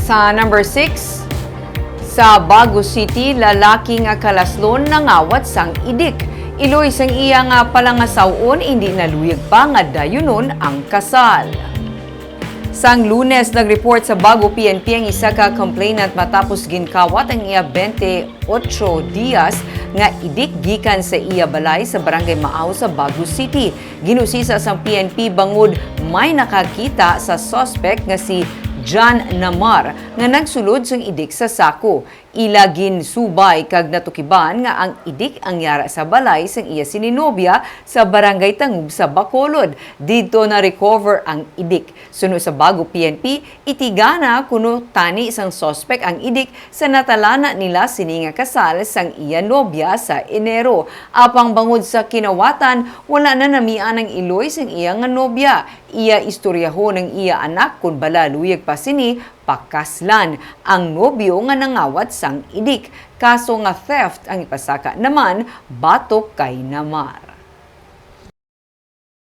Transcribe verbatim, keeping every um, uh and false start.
Sa number six, sa Bago City, lalaki nga kalaslon nangawat sang idik. Iloy sang iya nga palangasaw-on, indi naluyag pa nga dayunon ang kasal. Sang Lunes, nag-report sa Bago P N P ang isa ka complainant matapos ginkawat ang iya twenty-eight dias nga idik gikan sa iya balay sa Barangay Maaw sa Bago City. Ginusisa sang P N P bangod may nakakita sa suspect nga si John Namar nga nagsulod sang idik sa sako. Ila ginsubay kag natukiban nga ang idik ang yara sa balay sang iya sini nobya sa Barangay Tangub sa Bacolod. Didto na-recover ang idik. Suno sa Bago P N P, itigana kuno tani sang suspect ang idik sa natalana nila sini nga kasal sang iya nobya sa Enero. Apang bangod sa kinawatan, wala na namian ang iloy sang iya nga nobya. Iya istoryahon ang iya anak kon bala luyag pa sini pakaslan ang nobyo nga nangawat sang idik. Kaso nga theft ang ipasaka naman batok kay Namar.